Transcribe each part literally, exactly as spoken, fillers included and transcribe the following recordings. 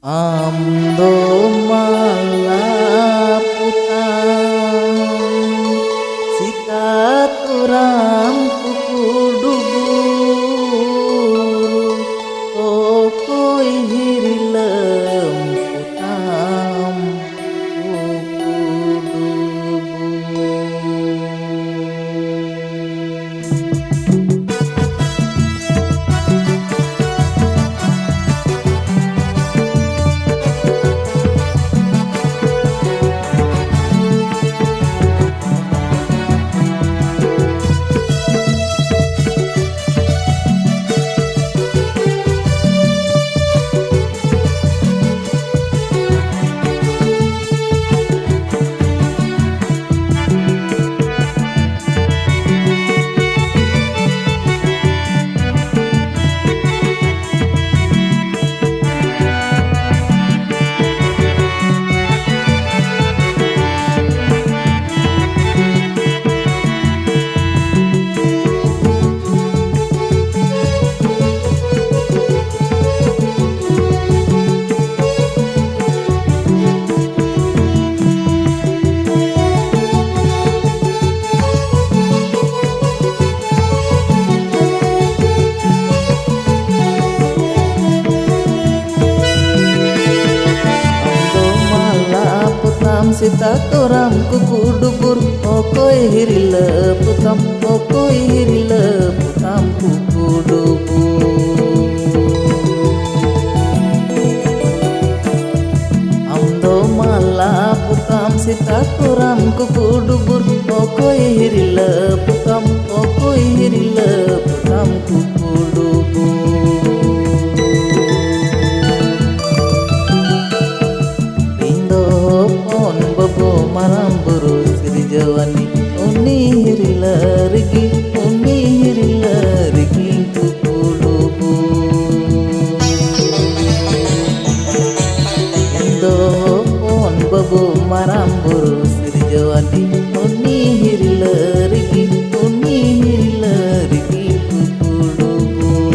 ᱟᱢ ᱫᱚ ᱢᱟᱞᱟ ᱯᱚᱛᱟᱢ, ᱥᱤᱛᱟ ᱛᱚᱨᱟᱢ ᱠᱩᱠᱩᱰᱩᱵᱩᱨ, ᱚᱠᱚᱭ ᱦᱤᱨᱞᱟᱹᱢ ᱯᱚᱛᱟᱢ ᱠᱩᱠᱩᱰᱩᱵᱩᱨ᱾ ᱟᱢ ᱫᱚ ᱢᱟᱞᱟ ᱯᱚᱛᱟᱢ, ᱥᱮᱛᱟ ᱛᱚᱨᱟᱢ ᱠᱩᱠᱩᱰᱩᱵᱩᱨ, ᱚᱠᱚᱭ ᱦᱤᱨᱞᱟᱹ ᱯᱚᱛᱟᱢ, ᱚᱠᱚᱭ ᱦᱤᱨᱞᱟᱹ ᱯᱚᱛᱟᱢ ᱠᱩᱠᱩᱰᱩᱵᱩᱨ᱾ ᱟᱢ ᱫᱚ ᱢᱟᱞᱟ ᱯᱚᱛᱟᱢ, ᱥᱮᱛᱟ ᱛᱚᱨᱟᱢ ᱠᱩᱠᱩᱰᱩᱵᱩᱨ, ᱚᱠᱚᱭ ᱦᱤᱨᱞᱟᱹ ᱯᱚᱛᱟᱢ, ᱚᱠᱚᱭ ᱦᱤᱨᱞᱟᱹ ᱯᱚᱛᱟᱢ ᱠᱩᱠᱩᱰᱩᱵᱩᱨ᱾ ᱤᱧ ᱫᱚ ᱦᱚᱯᱚᱱ ᱵᱟᱹᱵᱩ ᱢᱟᱨᱟᱝ ᱵᱩᱨᱩ ᱥᱤᱨᱡᱟᱹᱣᱟᱱᱤᱡ, ᱩᱱᱤ ᱦᱤᱨᱞᱟᱹ ᱨᱮᱜᱮ, ᱩᱱᱤ ᱦᱤᱨᱞᱟᱹ ᱨᱮᱜᱮᱧ ᱠᱩᱠᱩᱰᱩᱵᱩᱨ᱾ ᱤᱧ ᱫᱚ ᱦᱚᱯᱚᱱ ᱵᱟᱹᱵᱩ ᱢᱟᱨᱟᱝ ᱵᱩᱨᱩ ᱥᱤᱨᱡᱟᱹᱣᱟᱱᱤᱡ, ᱩᱱᱤ ᱦᱤᱨᱞᱟᱹ ᱨᱮᱜᱮ, ᱩᱱᱤ ᱦᱤᱨᱞᱟᱹ ᱨᱮᱜᱮᱧ ᱠᱩᱠᱩᱰᱩᱵᱩᱨ᱾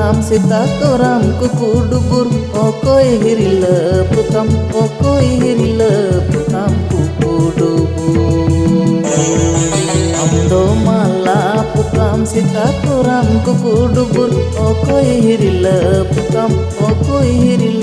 ᱟᱢ ᱥᱮᱛᱟ ᱛᱚᱨᱟᱢ ᱠᱩᱠᱩ ᱰᱩᱵᱩᱨ, ᱚᱠᱚᱭ ᱦᱤᱨᱤᱞᱟᱹ ᱯᱚᱛᱟᱢ, ᱚᱠᱚᱭ ᱦᱤᱨᱤᱞᱟᱹ ᱯᱚᱛᱟᱢ ᱠᱩᱠᱩ ᱰᱩᱵᱩᱨ᱾ ᱟᱢ ᱫᱚ ᱢᱟᱞᱟ ᱯᱚᱛᱟᱢ ᱥᱮᱛᱟ ᱛᱚᱨᱟᱢ ᱠᱩᱠᱩ ᱰᱩᱵᱩᱨ, ᱚᱠᱚᱭ ᱦᱤᱨᱤᱞᱟᱹ ᱯᱚᱛᱟᱢ, ᱚᱠᱚᱭ ᱦᱤᱨᱤᱞᱟᱹ